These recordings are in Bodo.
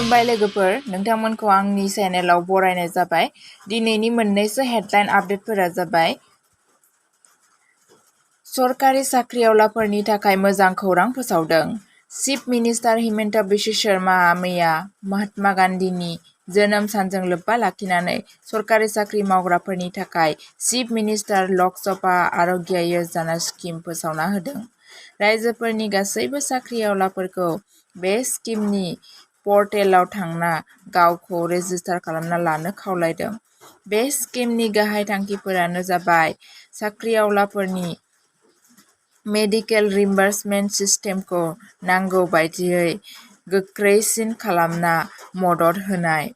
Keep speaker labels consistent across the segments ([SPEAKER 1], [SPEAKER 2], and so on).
[SPEAKER 1] खुलुमबाय लोगोफोर, नोंथांमोनखौ आंनि चेनेलाव बरायनाय जाबाय। दिनैनि मोननैसो हेडलाइन आपडेटफोरा जाबाय सरकारि साख्रिआवलाफोरनि थाखाय मोजां खौरां फोसावदों। चिफ मिनिस्टार हिमन्ता बिश्व शर्माआ मैया महात्मा गान्धीनि जोनोम सानजों लोब्बा लाखिनानै सरकारि साख्रि मावग्राफोरनि थाखाय चिफ मिनिस्टार लक सभा आर'ग्य योजना स्किम फोसावना होदों। रायजोफोरनि गासैबो साख्रिआवलाफोरखौ बे स्किमनि पर्टेलाव थांना गावखौ रेजिस्टार खालामना लानो खावलायदों। बे स्किमनि गाहाय थांखिफोरानो जाबाय साख्रिआवलाफोरनि मेडिकेल रिइम्बार्समेन्ट सिस्टेमखौ नांगौ बायदियै गोख्रैसिन खालामना मदद होनाय।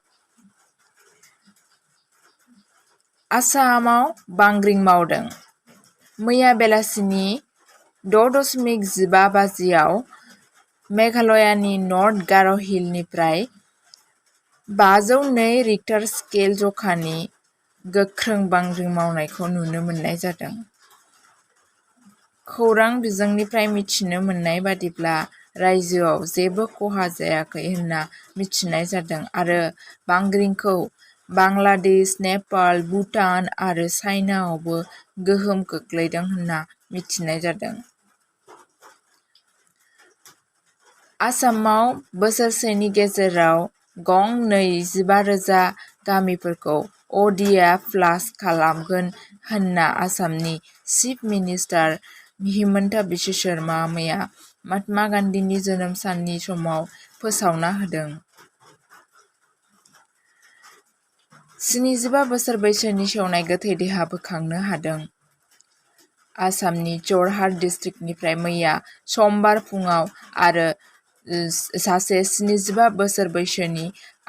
[SPEAKER 1] आसामाव बांग्रिं मावदों। मैया बेलासिनि 6:15 बाजियाव मेघालयानि नर्थ गार' हिलनिफ्राय 5.2 रिक्टार स्केल जखानि गोख्रों बांग्रिं मावनायखौ नुनो मोननाय जादों। खौरां बिजोंनिफ्राय मिथिनो मोननाय बादिब्ला रायजोआव जेबो खहा जायाखै होनना मिथिनाय जादों आरो बांग्रिंखौ बांलादेश, नेपाल, भुटान आरो चाइनाआवबो गोहोम खोख्लैदों होनना मिथिनाय जादों। आसामाव बोसोरसेनि गेजेराव गं 25,000 गामिफोरखौ अ.डि.आ.+ खालामगोन होनना आसामनि चिफ मिनिस्टार हिमन्ता बिश्व शर्माआ मैया महात्मा गान्धीनि जोनोम साननि समाव फोसावना होदों। 75 बोसोर बैसोनि सेवनाय गोथै देहा बोखांनो हादों। आसामनि जरहाट डिस्ट्रिक्टनिफ्राय मैया समबार फुङाव आरो सासे 75 बोसोर बैसोनि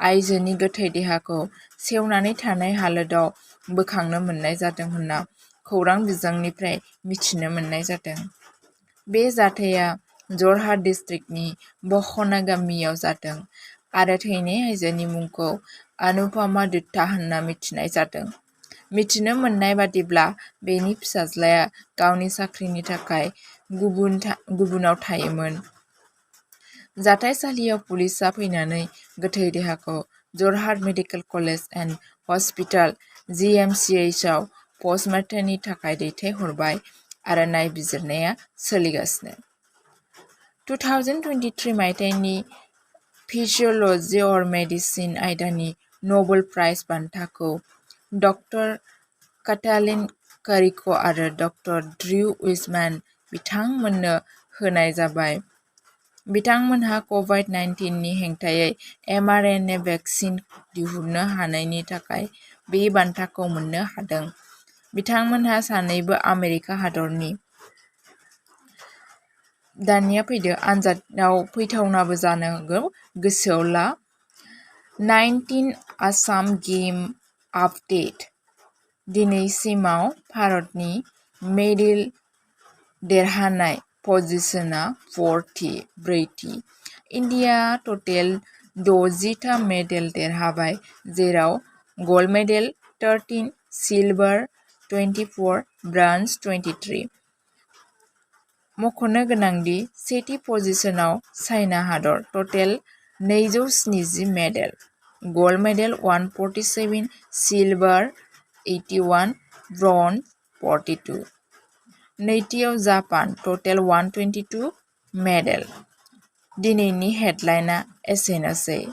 [SPEAKER 1] आइजोनि गोथै देहाखौ सेवनानै थानाय हालोदाव बोखांनो मोननाय जादों होनना खौरां बिजोंनिफ्राय मिथिनो मोननाय जादों। बे जाथाया जरहाट डिस्ट्रिक्टनि बखना गामियाव जादों आरो थैनाय आइजोनि मुंखौ अनुपमा दत्ता होनना मिथिनाय जादों। मिथिनो मोननाय बादिब्ला बेनि फिसाज्लाया गावनि साख्रिनि थाखाय गुबुनाव थायोमोन। जाथायसालियाव पुलिसआ फैनानै गोथै देहाखौ Jorhat medical college and hospital (JMCH) आव पस्टमर्टेमनि थाखाय दैथायहरबाय आरो नायबिजिरनाया सोलिगासिनो। 2023 मायथाइनि फिजिअल'जि अर मेडिसिन आयदानि नबेल प्राइज बान्थाखौ डक्टर काटालिन कारिक आरो डक्टर ड्र्यु विजमेन बिथांमोननो होनाय जाबाय। बिथांमोनहा कभिड-19 नि हेंथायै mRNA भेक्सिन दिहुननो हानायनि थाखाय बे बान्थाखौ मोननो हादों। बिथांमोनहा सानैबो आमेरिका हादरनि। दानिया फैदो आनजादआव फैथावनाबो जानो हागौ, गोसोआव ला। 19 आसाम गेम आपडेट। दिनैसिमाव भारतनि मेडेल देरहानाय पजिशना 4थि। इन्डियाआ टटेल 60था मेडेल देरहाबाय, जेराव गल्ड मेडेल 13, सिलभार 24, ब्रन्ज 23। मख'नो गोनांदि सेथि पजिशनाव चाइना हादर, टटेल 270 medal, gold medal 147, silver 81, bronze 42। नैथियाव जापान, टटेल 122 मेडेल। दिनैनि हेडलाइनआ एसेनोसै।